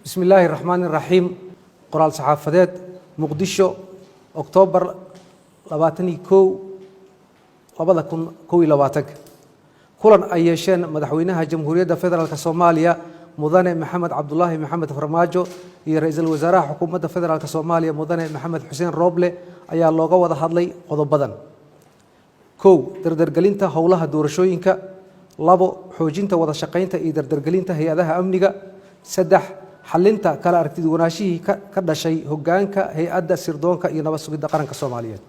Bismi illaahi raxmaani raxiim. Qoraal saxaafadeed, Muqdisho, Oktoobar 21, 2021. Kulan ay yeesheen Madaxweynaha Jamhuuriyadda Federaalk Soomaaliya, Mudane Maxamed Cabdulaahi Maxamed Farmaajo, iyo Ra-iisul Wasaaraha Xukuumadda Federaalk Soomaaliya, Mudane Maxamed Xuseen Rooble, ayaa looga wada hadlay qodobadan: 1, dardargelinta howlaha doorashooyinka; 2, xoojinta wada shaqaynta iyo dardargelinta hay-adaha amniga; 3, xalinta kala aragtiduwanaashihii ka dhashay hoggaanka Hay-adda Sirdoonka iyo Nabad Sugidda Qaranka Soomaaliyeed;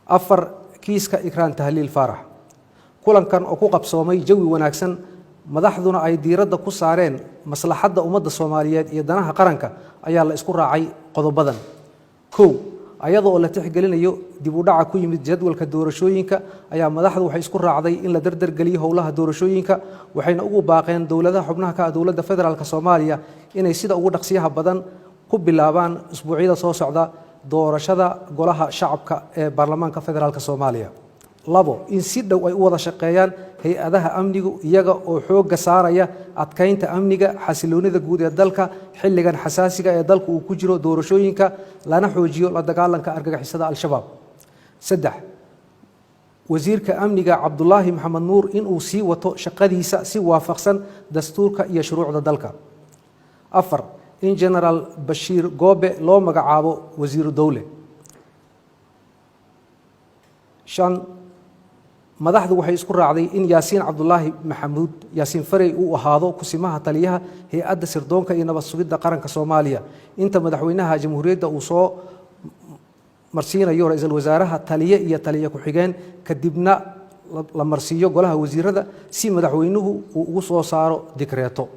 4, kiiska Ikraan Tahliil Faarax. Kulankan oo ku qabsoomay jawi wanaagsan, madaxduna ay diiradda ku saareen maslaxadda ummadda Soomaaliyeed iyo danaha qaranka, ayaa la isku raacay qodobadan: 1, ayada oo la tixgelinayo dib u dhaca ku yimid jadwalka doorashooyinka, ayaa madaxdu waxay isku raacday in la dardargeliyo howlaha doorashooyinka, waxayna ugu baaqeen dowladaha xubnaha ka ah Dowladda Federaalk Soomaaliya inay sida ugu dhaqsiyaha badan ku bilaabaan usbuucyada soo socda doorashada Golaha Shacabka ee Baarlamaanka Federaalk Soomaaliya. 2, in si dhow ay u wada shaqeeyaan hay-adaha amnigu, iyaga oo xoogga saaraya adkaynta amniga, xasiloonida guud ee dalka xilligan xasaasiga ee dalku uu ku jiro doorashooyinka, lana xoojiyo la dagaalanka argagixisada Al-Shabaab. 3, Wasiirka Amniga Cabdulaahi Maxamed Nuur inuu sii wato shaqadiisa si waafaqsan dastuurka iyo shuruucda dalka. 4, in Genaraal Bashiir Goobe loo magacaabo wasiiru dowle. 5, madaxdu waxay isku raacday in Yaasiin Cabdulaahi Maxamuud, Yaasiin Farey, uu ahaado kusimaha taliyaha Hay-adda Sirdoonka iyo Nabad Sugidda Qaranka Soomaaliya inta Madaxweynaha Jamhuuriyadda uu soo marsiinayo ra-iisul wasaaraha taliye iyo taliye ku-xigeen, kadibna la marsiiyo Golaha Wasiirada si madaxweynuhu uu ugu soo saaro dikreeto.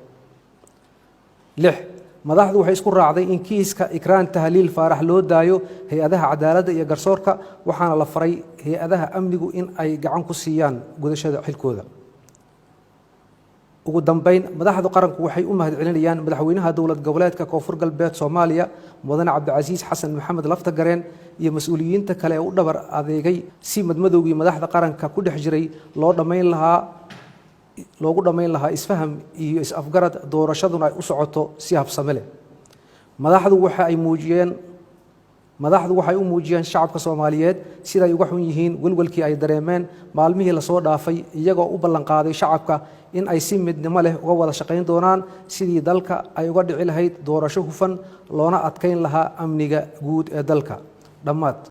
6, madaxdu waxay isku raacday in kiiska Ikraan Tahliil Faarax loo daayo hay-adaha cadaaladda iyo garsoorka, waxaana la faray hay-adaha amnigu in ay gacan ku siiyaan gudashada xilkooda. Ugu dambeyn, madaxda qaranku waxay u mahadcelinayaan Madaxweynaha Dowlad Goboleedka Koonfur Galbeed Soomaaliya, Mudane Cabdicasiis Xasan Maxamed Laftagareen, iyo mas-uuliyiinta kale ee u dhabar adeegay si madmadowgii madaxda qaranka ku dhex jiray loo dhammayn lahaa, loogu dhammayn lahaa isfaham iyo is-afgarad, doorashaduna ay u socoto si habsame leh. Madaxdu waxay u muujiyeen shacabka Soomaaliyeed siday uga xun yihiin welwelkii ay dareemeen maalmihii lasoo dhaafay, iyagoo u ballanqaaday shacabka in ay si midnimo leh uga wada shaqayn doonaan sidii dalka ay uga dhici lahayd doorasho hufan, loona adkayn lahaa amniga guud ee dalka. Dhammaad.